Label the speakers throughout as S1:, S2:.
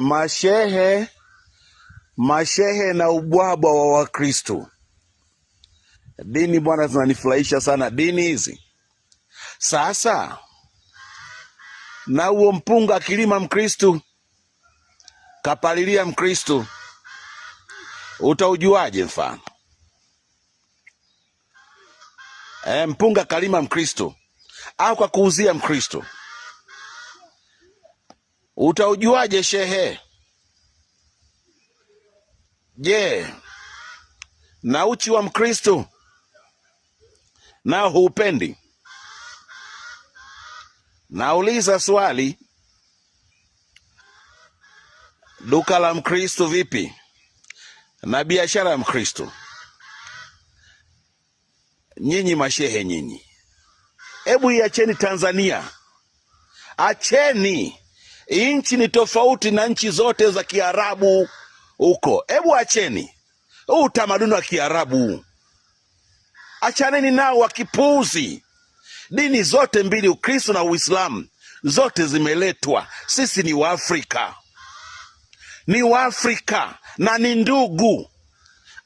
S1: Mashehe mashehe na ubwabwa wa Wakristo. Dini bwana, zinanifurahisha sana dini hizi. Sasa na huo mpunga akilima Mkristu, kapalilia Mkristu, utaujuaje? Mfano mpunga kalima Mkristu au kakuuzia Mkristu, utaujuaje shehe? Je, na uchi wa Mkristu nao huupendi? Nauliza swali, duka la Mkristu vipi na biashara ya Mkristu? Nyinyi mashehe nyinyi, hebu iacheni Tanzania, acheni. Nchi ni tofauti na nchi zote za Kiarabu huko, hebu acheni huu utamaduni wa Kiarabu, achaneni nao wa kipuuzi. Dini zote mbili, Ukristo na Uislamu, zote zimeletwa. Sisi ni Waafrika, ni Waafrika na ni ndugu.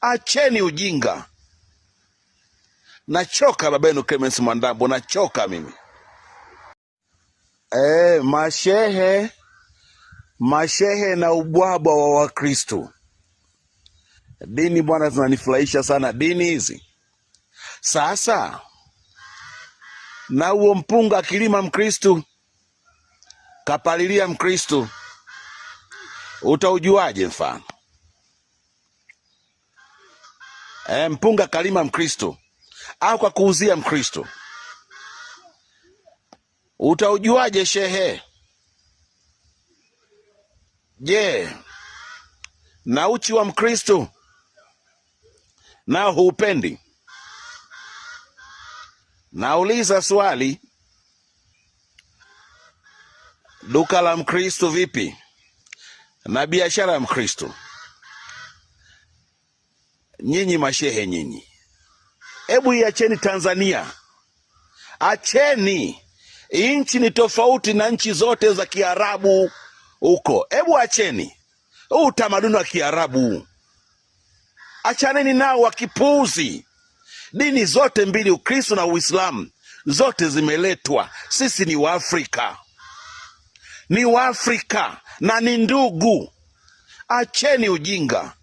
S1: Acheni ujinga. Nachoka babenu Clemence Mwandambo, nachoka mimi. Mashehe mashehe na ubwabwa wa Wakristo. Dini bwana, zinanifurahisha sana dini hizi. Sasa na huo mpunga akilima Mkristu, kapalilia Mkristu, utaujuaje? Mfano mpunga kalima Mkristu au kakuuzia Mkristu, utaujuaje shehe? Je, na uchi wa Mkristu nao huupendi? Nauliza swali, duka la Mkristu vipi na biashara ya Mkristu? Nyinyi mashehe nyinyi, hebu iacheni Tanzania, acheni. Nchi ni tofauti na nchi zote za Kiarabu huko, hebu acheni huu utamaduni wa Kiarabu, achaneni nao wa kipuuzi. Dini zote mbili, Ukristo na Uislamu, zote zimeletwa. Sisi ni Waafrika, ni Waafrika na ni ndugu. Acheni ujinga.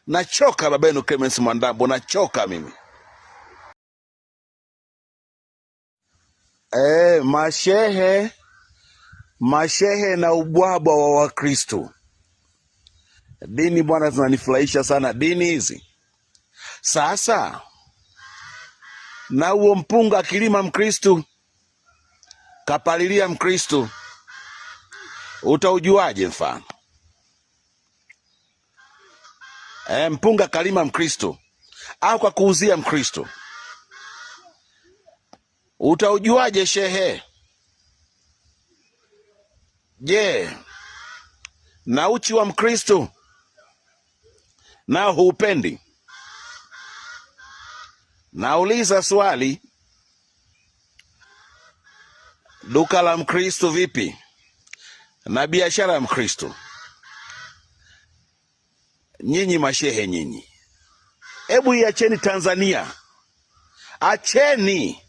S1: Nachoka babenu Clemence Mwandambo, nachoka mimi. Mashehe mashehe na ubwabwa wa Wakristo. Dini bwana, zinanifurahisha sana dini hizi. Sasa na huo mpunga akilima Mkristu, kapalilia Mkristu, utaujuaje? Mfano mpunga kalima Mkristu au kakuuzia Mkristu, utaujuaje shehe? Je, na uchi wa Mkristu nao huupendi? Nauliza swali, duka la Mkristu vipi na biashara ya Mkristu? Nyinyi mashehe nyinyi, hebu iacheni Tanzania, acheni.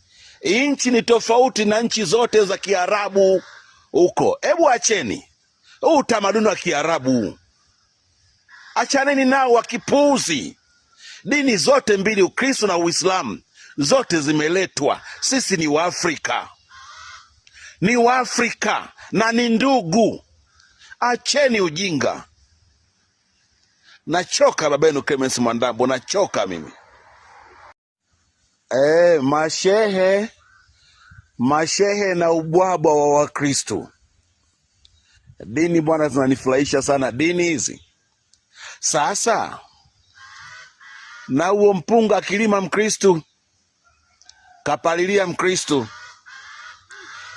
S1: Nchi ni tofauti na nchi zote za Kiarabu huko, hebu acheni huu utamaduni wa Kiarabu, achaneni nao wa kipuuzi. Dini zote mbili, Ukristo na Uislamu, zote zimeletwa. Sisi ni Waafrika, ni Waafrika na ni ndugu. Acheni ujinga. Nachoka babenu Clemence Mwandambo, nachoka mimi. Mashehe mashehe na ubwabwa wa Wakristo. Dini bwana, zinanifurahisha sana dini hizi. Sasa na huo mpunga akilima Mkristu, kapalilia Mkristu,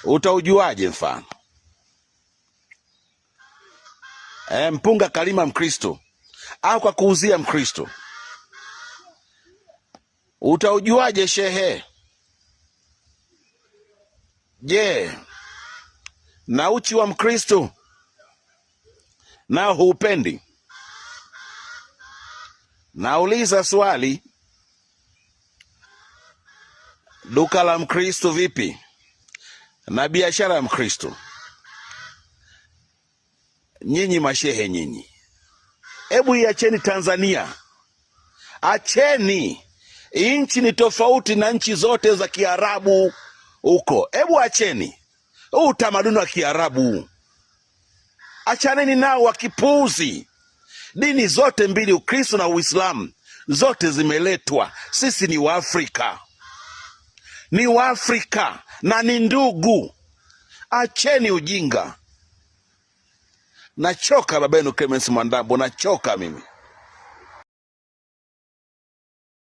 S1: utaujuaje? Mfano mpunga kalima Mkristu au kakuuzia Mkristu, utaujuaje shehe? Je, na uchi wa Mkristu Nao huupendi? Nauliza swali, duka la Mkristo vipi na biashara ya Mkristo? Nyinyi mashehe nyinyi, hebu iacheni Tanzania, acheni. Nchi ni tofauti na nchi zote za Kiarabu huko, hebu acheni huu utamaduni wa Kiarabu, achaneni nao wa kipuuzi. Dini zote mbili, Ukristo na Uislamu, zote zimeletwa. Sisi ni Waafrika, ni Waafrika na ni ndugu. Acheni ujinga. Nachoka baba yenu Clemence Mwandambo, nachoka mimi.